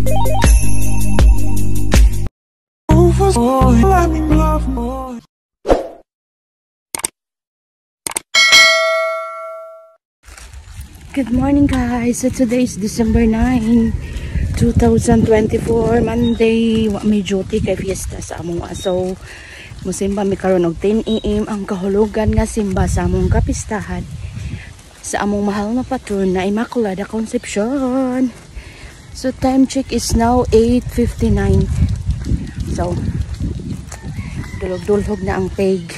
Good morning, guys. So today is December 9, 2024, Monday. Wa may duty kay fiesta sa among aso. Musimba mi karon og 10 AM ang kahulugan nga simba sa among kapistahan sa among mahal na patron na Immaculada Concepcion. So time check is now 8:59. So dulog-dulhog na ang peg.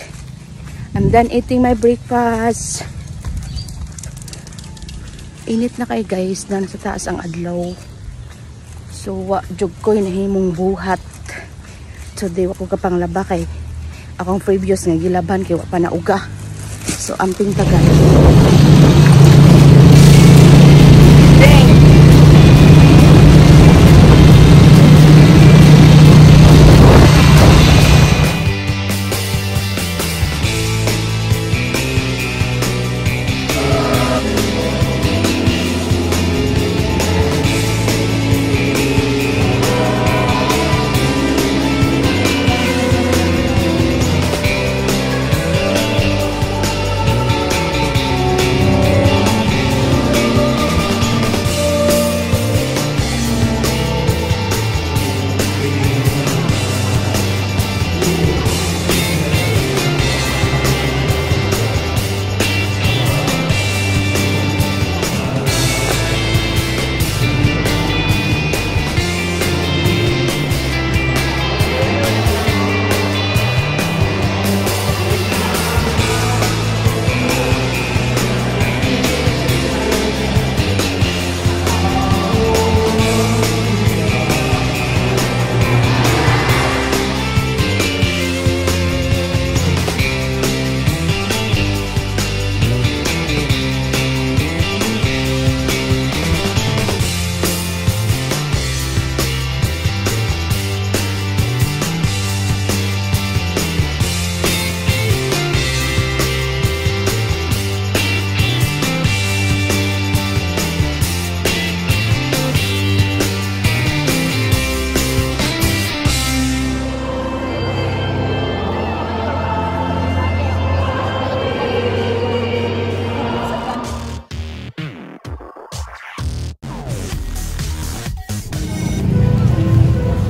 I'm done eating my breakfast. Init na kay guys, na sa taas ang adlaw. So wa jud ko'y nahimong buhat. Today wa ko kapanglaba kay akong previous nga gilaban kay wa pa nauga. So amping tagal.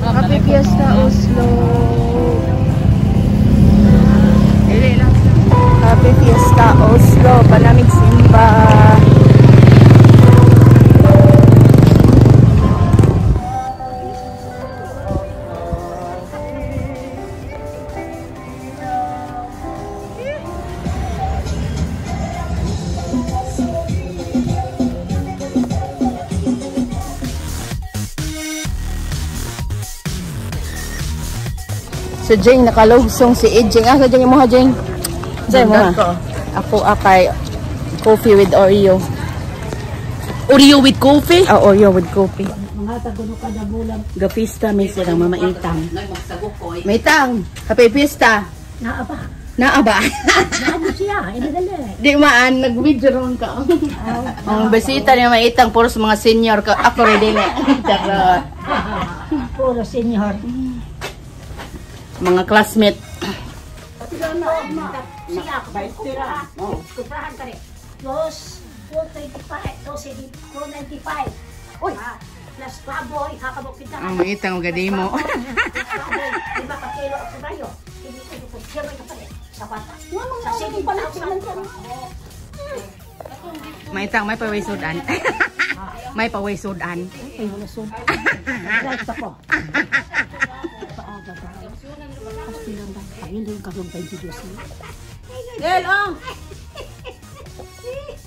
Happy Fiesta Oslo. Happy Fiesta Oslo. Panamig simba. So Jing, nakalugsong si Ejing. Ah, sa Jing mo ha, Jing? Sa mo ha? Ako akay coffee with Oreo. Oreo with coffee? Oh, Oreo with coffee. Gapista may silang mama Itang. May Itang, happy fiesta. Naa ba? Naa ba? Naano siya? Inadali. Di maan, nag-video ron ka. Ang bisita ni Mama Itang, puro sa mga senior ka. Ako rin din eh. Charot. Puro senior. Mga classmate. Siya, kumprahan ka rin. Dos, 425, 495. Uy, plus baboy, kakabok kita. Ang maitang magadi mo. Baboy, 5 ka kilo at sabayo. Hindi ko siyempre ka pa rin. Sa bata. Sa 7,000. Maitang, may paway sudan. May paway sudan. Ay, wala sudan. Drive pa ko. Del, oh!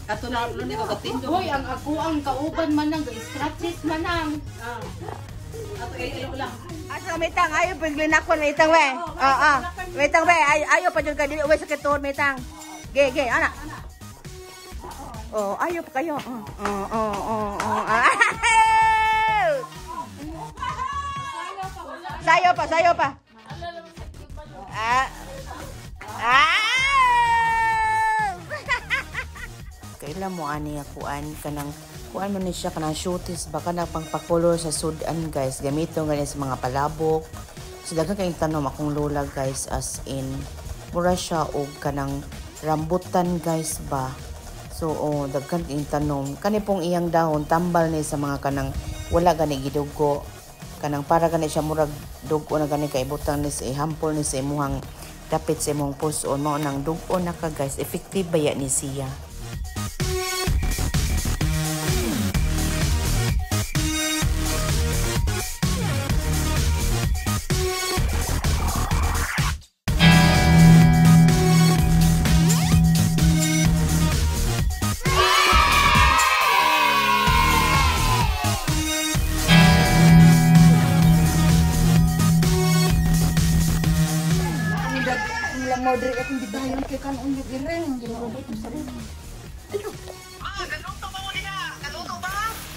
Ato na ni ko katindo. Hoy, ang ako ang kauban man nang scratches man ang. Ato ay ilo lang. Asa may tang ayo pag linakon may tang we. Oo. May tang we ayo pa jud ka dili we sa kituon may tang. Ge ge ana. Oh, ayo pa kayo. Oh oh oh oh. Sayo pa, sayo pa. Ah. Ah! Kailan mo ani akuan kanang Kuan man ni siya, kanang shooties ba, kanang pangpakolor sa sudan, guys. Gamiton gani sa mga palabok. So daghan kayong tanom akong lola, guys, as in mura siya og kanang rambutan, guys, ba. So oh, daghan kayong tanom. Kani pong iyang dahon, tambal ni sa mga kanang wala gani gidugo. Kanang para gani siya murag dugo na gani, kay ibutang ni sa ihampol ni sa imuhang dapit sa imong puson, mao nang dugo na ka, guys. Effective baya ni siya.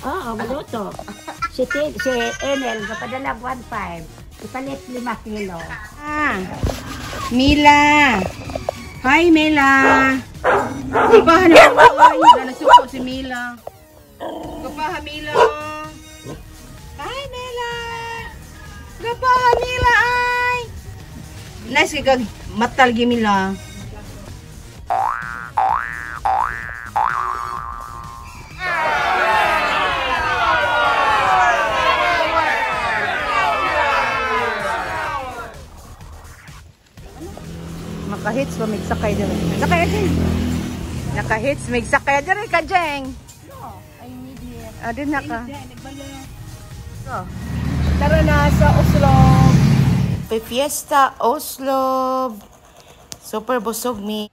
Oo, maluto. Si Enel, kapadala 1.5. Ipalit 5 kilo. Ah, Mila. Hi, Mila. Kapaha na po. Ay, nasuko si Mila. Kapaha, Mila. Hi, Mila. Kapaha, Mila, ay. Nice kay kag matal gi Mila. Makahits pa migsakay diri. Sakay din. Nakahits migsakay diri ka, Jeng. No, I need it. Ah, din na ka. Tara na sa Oslo. Fiesta Oslo. Super busog mi.